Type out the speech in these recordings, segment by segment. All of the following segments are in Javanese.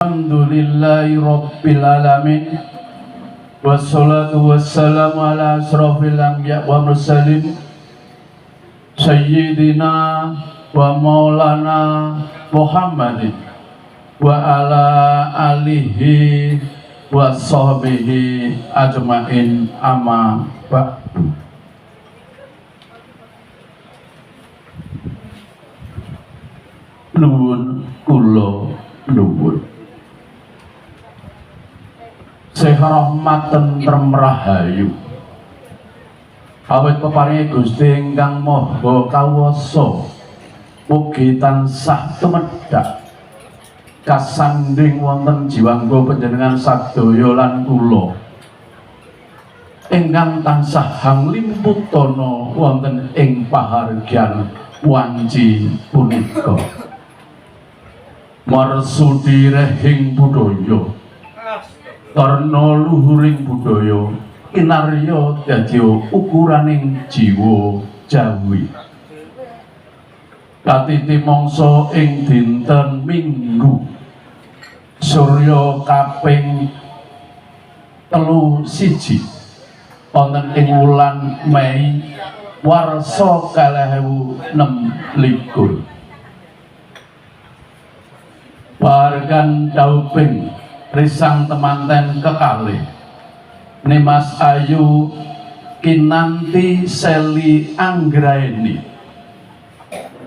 Alhamdulillahi rabbil alamin. Wassalatu wassalamu ala asrafil anbiya wa mursalin sayyidina wa maulana Muhammadin wa ala alihi wa sahbihi ajmain, amma ba'du. Nuwun kula nuwun. Seh rahmat tentrem rahayu. Awit peparinge Gusti ingkang Maha Kawasa mugi tansah tumedhak kasandhing wonten jiwangga panjenengan sadaya lan kula ingkang tansah hanglimputana wonten ing pahargyan wanci punika. Marsudi rehing budaya karna luhuring budaya kinarya dadi ukuraning jiwa Jawi. Katiti mangsa ing dinten Minggu surya kaping 31 wonten ing wulan Mei warsa 2026. Wargan dauping risang temanten kekalih Nimas Ayu Kinanti Seli Anggraeni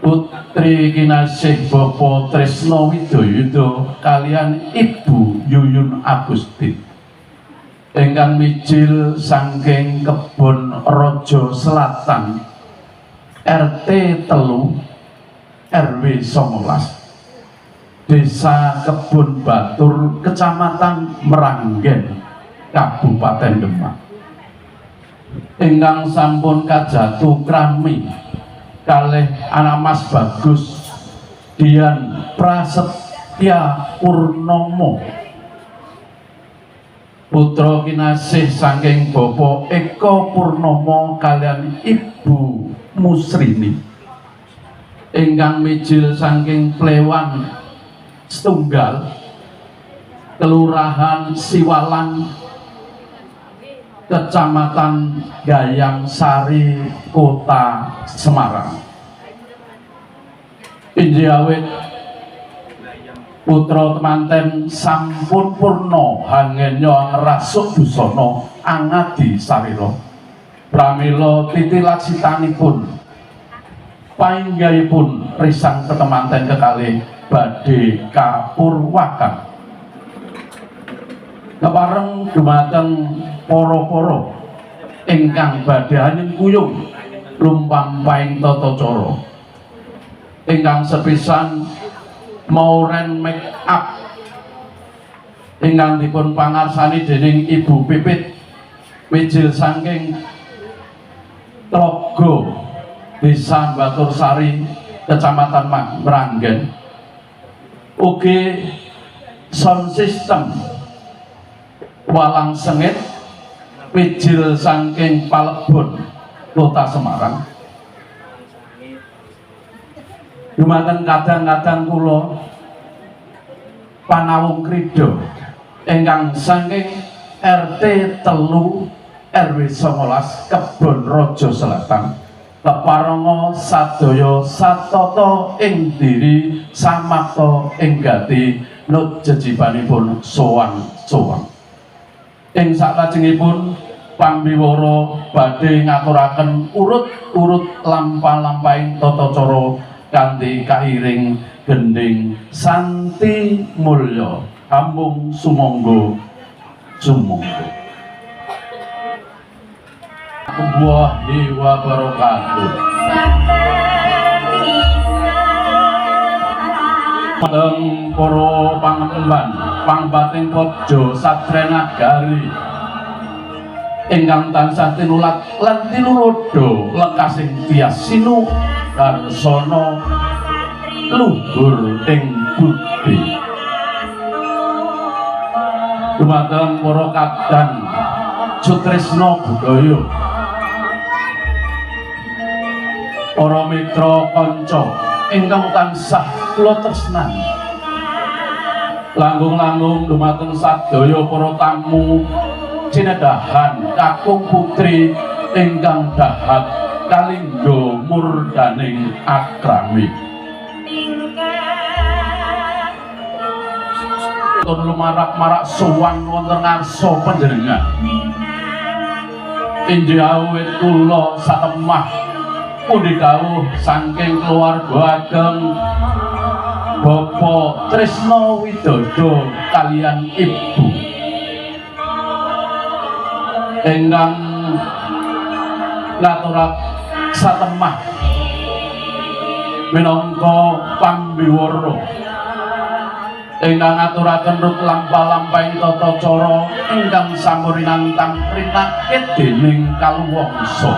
putri kinasih Bapak Tresno Widoyudo kalian Ibu Yuyun Agustin ingkang mijil saking Kebon Rojo Selatan RT 3 RW 19 Desa Kebon Batur, Kecamatan Mranggen, Kabupaten Demak, ingkang sampun kajatu krami kalih anak Mas Bagus Dian Prasetya Purnomo putra kinasih saking Bapak Eko Purnomo kalian Ibu Musrini ingkang mijil saking Plewan Setunggal, Kelurahan Siwalan, Kecamatan Gayam Sari, Kota Semarang. Injih awit putra temanten sampun purna hangenya ngrasuk busana angadi sarira. Pramila titi laksitanipun painggahipun risang tetemanten kekalih badhe kapurwakan. Kepareng dumateng para-para ingkang badhe anyengkuyung lumpampahing tata cara. Ingkang sepisan Mauren make up ingkang dipun pangarsani dening Ibu Pipit mijil saking Tlogo Desa Batursari, Kecamatan Mranggen. Ugi sound system Walang Sengit mijil saking Palebon, Kota Semarang. Dumateng kadang-kadang kula Panawung Krido ingkang saking RT 3 RW 19 Kebon Rojo Selatan keparenga sadaya satata ing diri samapta ing gati nut jejibanipun sowan-sowan. Ing saklajengipun pambiwara badhe ngaturaken urut-urut lampah-lampahing tata cara kanthi kairing gending santi mulya. Amung sumangga sumangga. Warahmatullahi wabarakatuh. Wonten para pangemban pangbating praja Satrenagari ingkang tansah tinulat lan tinulodo lekasing tias sinu darsana luhur ing budi. Dumateng para kadang sutresna budaya, para mitra kanca ingkang tansah kula tresnani, Langkung-langkung dumateng sadaya para tamu cinedahan kakung putri ingkang dahat kalingga murdaning akrami. Tur lumarak-marak sowan wonten ngarsa panjenengan. Inggih awit kula satemah pundi dawuh saking keluarga ageng Bapak Trisno Widodo kalian Ibu ingkang ngaturak satemah minangka pambiwara ingkang ngaturaken rut lampah-lampahing tata cara ingkang sampun rinantang rinakit dening kaluwangsa.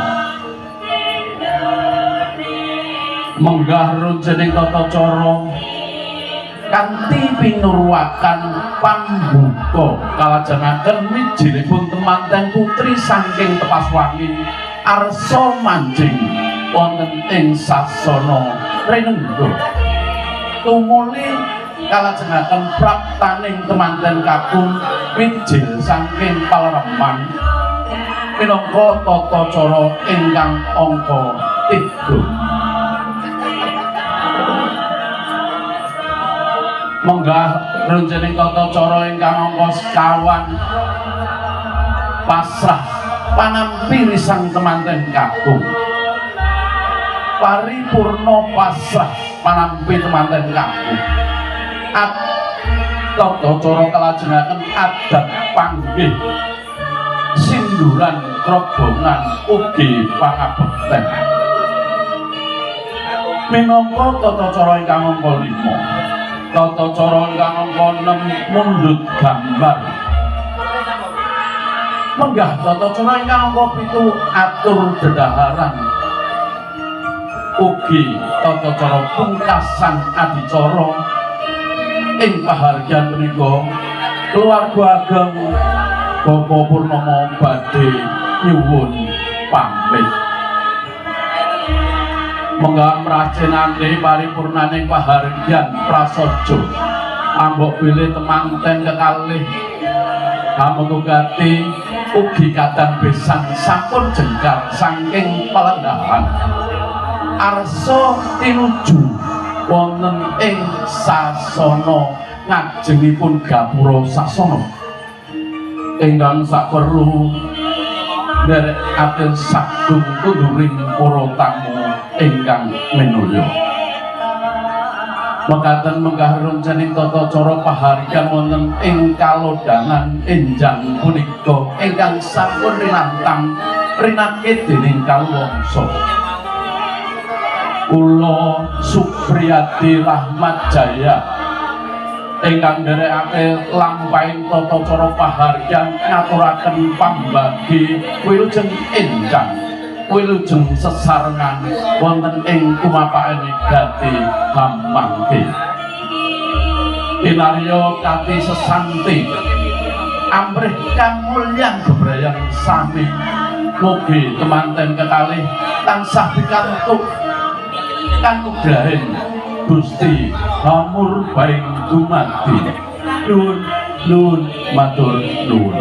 Menggah runjening tata cara kanthi pinurwakan pambuka kalajengaken wijilipun temanten putri saking Tepaswangi arsa manjing wonten ing sasana rinengga. Tumuli kalajengaken praptaning temanten kakung wijil saking palereman minangka tata cara ingkang angka 3. Menggah runjening tata cara ingkang angka sekawan pasrah panampi risang temanten kakung. Paripurna pasrah panampi temanten kakung. Tata cara kalajengaken adat panggih sinduran krobongan ugi pangabekten. Minangka tata cara ingkang angka 5, tata cara ingkang angka 6 mundhut gambar. Menggah tata cara ingkang angka 7 atur dedaharan ugi tata cara pungkasan adicara. Ing pahargyan punika keluarga ageng Bapak Purnomo badhe nyuwun pamit. Menggah mrajenane paripurnaning pahargyan prasaja ambok bilih temanten kekalih hamengugati ugi kadang besan sampun jengkar saking palenggahan arsa tinuju wonten ing sasana ngajengipun gapura sasana ingkang saperlu nderekaken sagung kunduring para tamu ingkang minulya. Mekaten menggah runcening tata cara pahargyan wonten ing kalodhangan enjang punika ingkang sampun rinantang rinakit dening kaluwangsa. Kula Supriyadi Rahmat Jaya ingkang nderekake lampahing tata cara pahargyan ngaturaken pambagi wilujeng enjang wilujeng sesarengan wonten ing tumapake gati hamangke. Kinarya kati sesanti amrih kamulyan bebrayan sami mugi temanten kekalih tansah pikantuk kanugrahan Gusti hamurbaing dumadi. Nuwun nuwun matur nuwun.